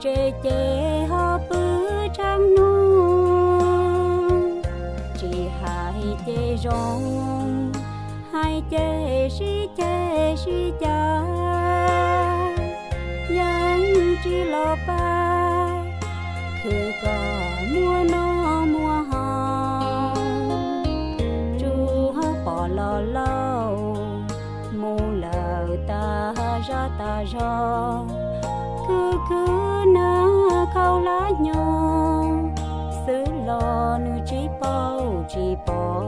tsev ces ho pw tshav ntuj, tsis hais ces zoo, hais ces sib ceg sib cav, yeej tsis los pab, khwv kom muaj noj muaj haus, tsuas pom los laus mus lawm tas zaj tas zog, khwv khwv nag khau hlab nyoog, xwb los nws tsis paub tsis pom.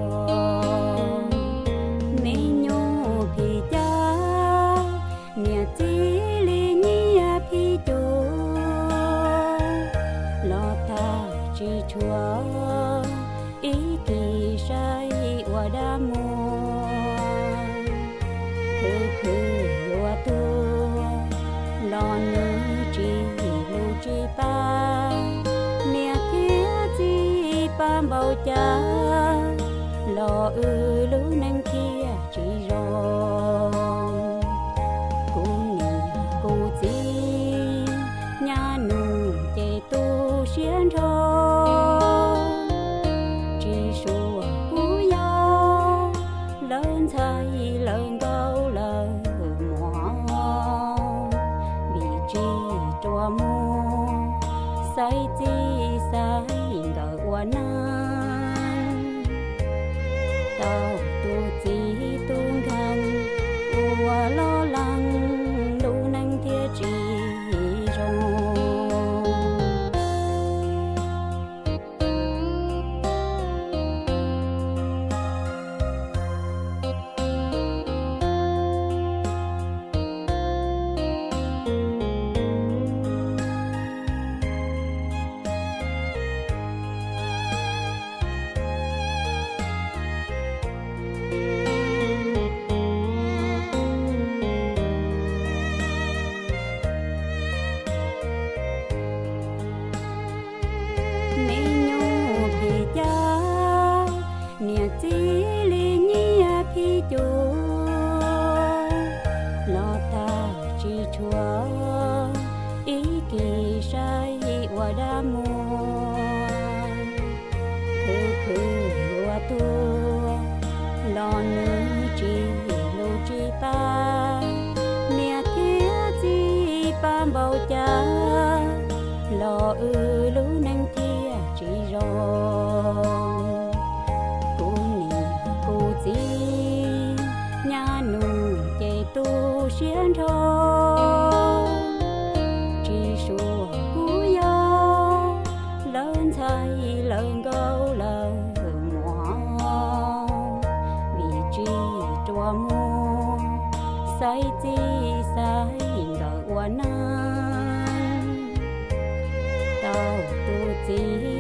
Me nyuam phim cab, niam txiv li nyiaj phim cuv, los tag tsis tshuav ib kis saib ua dab muag. Khwv khwv yuav tuag los nws tsis hlub tsis pab, niam thiab txiv pab npaum cas los wb lub neej thiaj tsis zoo. Kuv niam kuv txiv nyab nus ces tu siab nrho, tsis suav kuv yog lawv ntxhais lawv nkauj lawv muam, vim tsis rua muag xaiv txij xaiv nkawm ua neej. Tau tus txiv tus nkawm ua loj leej, lub neej thiaj tsis zoo. Me nyuam phim cab, niam txiv li nyiaj phim cuv, los tag tsis tshuav ib kis saib ua dab muag. Khwv khwv yuav tuag los nws tsis hlub tsis pab, niam thiab txiv pab npaum cas los wb lub neej thiaj tsis zoo. Kuv niam kuv txiv nyab nus ces tu siab nrho, tsis suav kuv yog lawv ntxhais lawv nkauj lawv muam, vim tsis rua muag xaiv txij xaiv nkawm ua neej. Tau tus txiv